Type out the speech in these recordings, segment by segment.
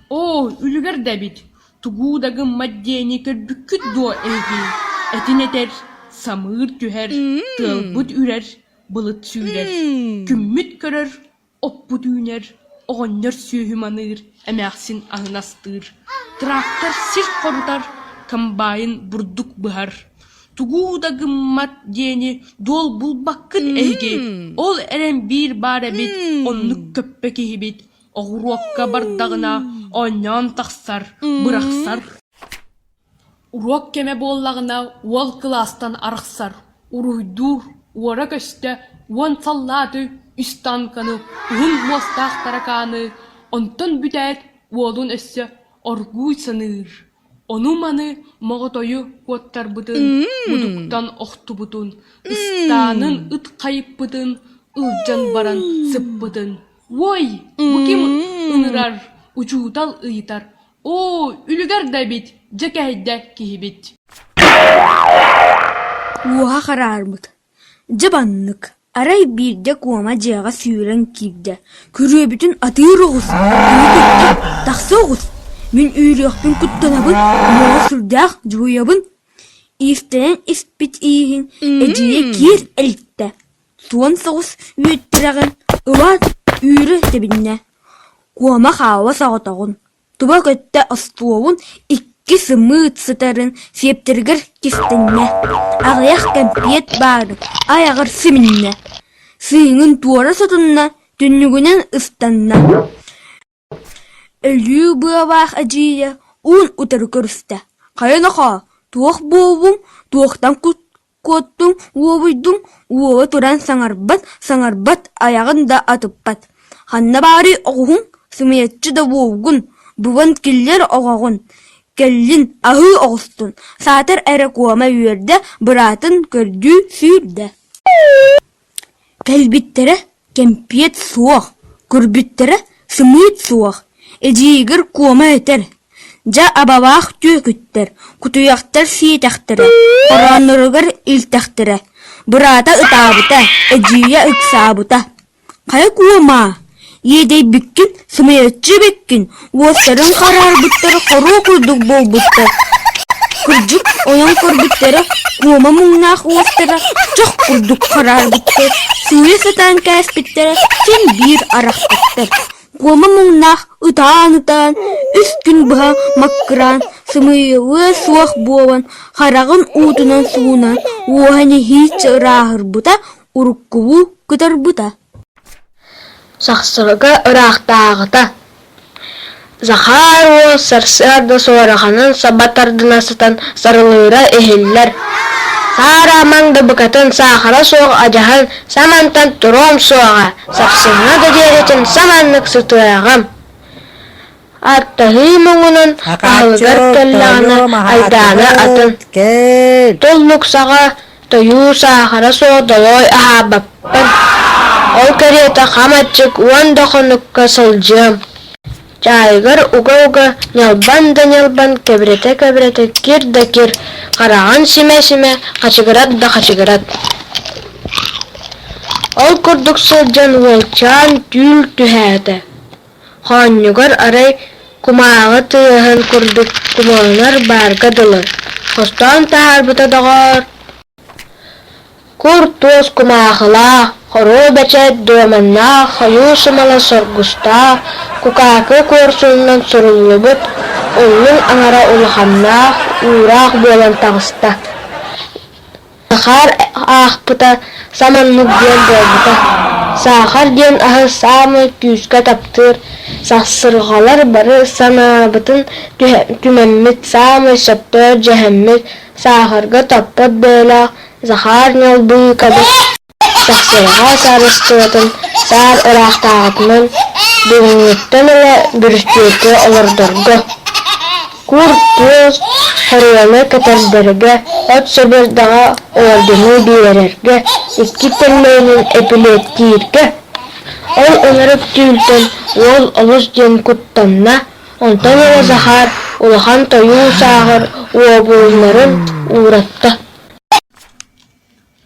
Оо, үлүгэр да эбит, тугу да гыммат диэни көрбүккүт дуо эһиги? Этин этэр, самыыр түһэр, тыалбыт үрэр, былыт сүүрэр, күммүт көрөр, Оппут үүнэр, оҕонньор сүөһү маныыр, эмээхсин аһын астыыр, трактор сир хорутар, комбайн бурдук быһар. Тугу да гыммат диэни дуол булбаккыт эһиги, ол эрэн биир баар эбит, оннук көппө киһибит, оҕуруокка бардаҕына оонньоон тахсар, бырахсар. Уруок кэмэ буоллаҕына уол кылаастан арахсар, уруһуйдуур, уора-көстө уон саллааты, үс танканы, уһун муостаах таракааны, онтон бүтээт уолун өссө оргууй саныыр, ону-маны моҕотойу куоттарбытын, мутуктан охтубутун, ыстаанын ыт хайыппытын, ылдьан баран сыппытын. «Уой, бу ким ынырар?» учуутал ыйытар Оо, үлүгэр да эбит, дьэ кэһэйдэ киһибит. Уоһа хараарбыт. Дьэ баннык, арай биирдэ Куома дьиэҕэ сүүрэн киирдэ, күрүөбүтүн атыыр оҕус, киһи кытта тахса оҕус, мин үүрүөхпүн куттанабын, уоҕа сүрдээх дьуһуйабын. Иистэнэн испит ииһин эдьиийэ киэр элиттэ, суон соҕус үөттэрэҕин ылаат үүрэ тэбиннэ. Куома хаала соҕотоҕун, туба көттө остуолун икки сымыыт сытарын сиэптэригэр кистэннэ, аҕыйах кэмпиэт баарын айаҕар симиннэ, сыыҥын туора сотунна, түннүгүнэн ыстанна. Өлүү быалаах эдьиийэ уун утары көрүстэ: «Хайа нохоо, туох буоллуҥ, туохтан куоттуҥ, уолуйдуҥ?» Уола туран саҥарбат, саҥарбат, айаҕын да атыппат: «Ханна баарый оҕуһуҥ, сымыйаччы да буолгун, булан киллэр оҕоҕун, кэллин, аһыы оҕустун, саатар эрэ Куома үөрдэ, быраатын көрдүү сүүрдэ Кэлбиттэрэ кэмпиэт суох, көрбүттэрэ сымыыт суох, эдьиийигэр Куома этэр: «Дьэ абалаах түөкүттэр, кутуйахтар сиэтэхтэрэ, хороонноругар илтэхтэрэ» Быраата ытаабыта, эдьиийэ ыксаабыта Хайа Куомаа, иэдэйбиккин, сымыйаччы эбиккин, уостарын хараарбыттара хоруо курдук буолбуттар. Кырдьык, ойон көрбүттэрэ, Куома муҥнаах уостара чох курдук хараарбыттар, сыыйа сатаан кээспиттэрэ син биир арахпыттар. Куома муҥнаах ытаан-ытаан, үс күн быһа маккыраан, сымыйылыа суох буолан, хараҕын уутунан суунан, уоһа нэһииччэ ырааһырбыта, уруккулуу кытарбыта. Сахсырга ыраахтааҕыта Захар уол сарсыарда суорҕанын саба тардына сытан сарылыыра иһиллэр: «Саараамаҥ да букатын саахара суох адьаһын самантан туруом суоҕа, сарсыҥҥа да диэритин саманнык сытыаҕым» Аттаһыы муҥунан аһылыгар кэллэҕинэ айдаана атын, туллук саҕа тойуу саахара суох долой аһаабаппын, ол кэриэтэ хам аччык уон да хонукка сылдьыам Чаайыгар уга-уга ньалбан да ньалбан кэбирэтэ-кэбирэтэ кир да кир, хараҕын симэ-симэ хачыгырат да хачыгырат. Ол курдук сылдьан уолчаан түүл түһээтэ Хоонньугар арай кумааҕы тыаһын курдук кумаланар баарга дылы, хостоон таһаарбыта доҕоор, кур туос кумаахылаах, хоруо бэчээт дуоманнаах хойуу сымала соргустаах, кукаакы куорсунунан суруллубут, уллуҥ аҥара улаханнаах уураах буолан таҕыста Захар аахпыта саманнык диэн буолбута. Саахар диэн аһы саамай күүскэ таптыыр, сахсырҕалар бары санаабытын түмэммит, саамай сөптөөх дьэһэммит, саахарга топпот бэйэлээх Захар Ньалбыыкабыт Сахсырҕа саарыстыбатын саар ыраахтааҕытынан бүгүҥҥүттэн ыла бүрүстүөлгэ олордорго, кур туос хоруону кэтэрдэргэ, от сэбирдэҕэ ордены биэрэргэ, икки тэллэйинэн эпилиэттииргэ. Ол ынырык түүнтэн уол олус диэн куттанна, онтон ыла Захар улахан тойуу сааҕар уобулунарын ууратта.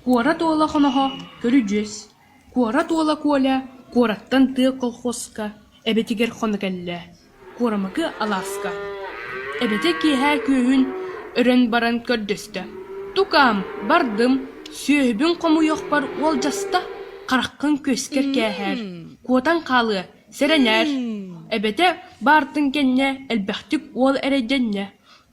Куорат уола хоноһо көрүдьүөс, куорат уола Коля куораттан тыа колхозка эбэтигэр хоно кэллэ. Куорамыкы алааска. Эбэтэ киэһэ күөһүн өрөн баран көрдөстө: «Тукаам, бардым, сүөһүбүн хомуйуохпар уолдьаста, хараххын күөскэр кээһээр, куотан хаалыа, сэрэнээр». Эбэтэ баартын кэннэ элбэхтик уол эрэйдэннэ: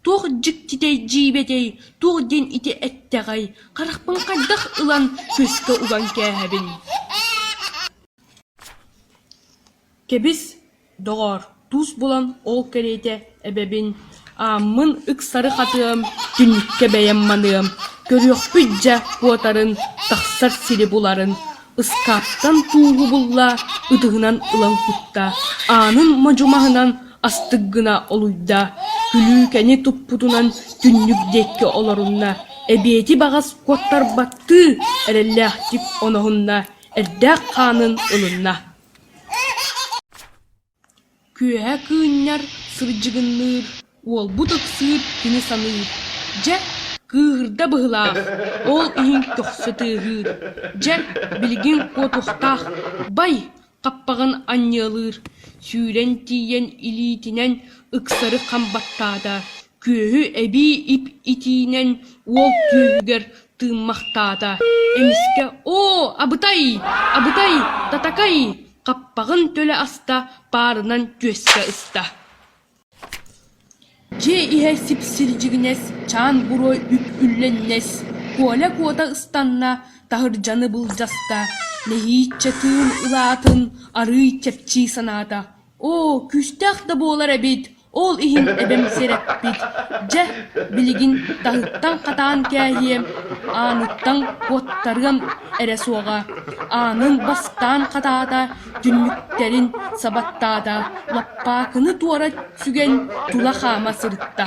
«Туох дьиктитэй дьиибэтэй, туох диэн ити эттэҕэй, харахпын хайдах ылан күөскэ уган кээһэбин?» Кэбис, доҕоор, туус булан ол кэриэтэ эбэбин, ааммын ыксары хатыам, түннүккэ бэйэм маныам, көрүөхпүт дьэ куотарын, тахсар сири буларын, ыскааптан тууһу булла, ытыһынан ылан кутта, аанын модьумаһынан астык гына олуйда, күлүүкэни туппутунан түннүк диэки олорунна, эбиэти баҕас куоттарбаттыы эрэллээхтик оноһунна, эрдээх хаанын ылынна Күөһэ кыынньар, сырдьыгынныыр, уолбут ыксыыр кини саныыр: «Дьэ, кыыһырда быһыылаах, ол иһин көхсө тыаһыыр, дьэ, билигин куотуохтаах, бай, хаппаҕын анньыалыыр» Сүүрэн тиийэн илиитинэн ыксары хам баттаата, күөһү эбии ип-итиинэн уол түөһүгэр тыыммахтаата, эмискэ «Оо, абытай! Абытай! Татакай!» хаппаҕын төлө аста, паарынан түөскэ ыста. Дьиэ иһэ сип-сирдьигинэс, чаан буруо үп-үллэннэс, Коля куота ыстанна, таһырдьаны былдьаста, нэһииччэ тыын ылаатын арыый чэпчии санаата: «Оо, күүстээх да буолар эбит, ол иһин эбэм сэрэппит, дьэ, билигин таһыттан хатаан кээһиэм, ааныттан куоттарыам эрэ суоҕа» Аанын бастаан хатаата, түннүктэрин сабаттаата, лаппаакыны туора сүгэн тула хаама сырытта.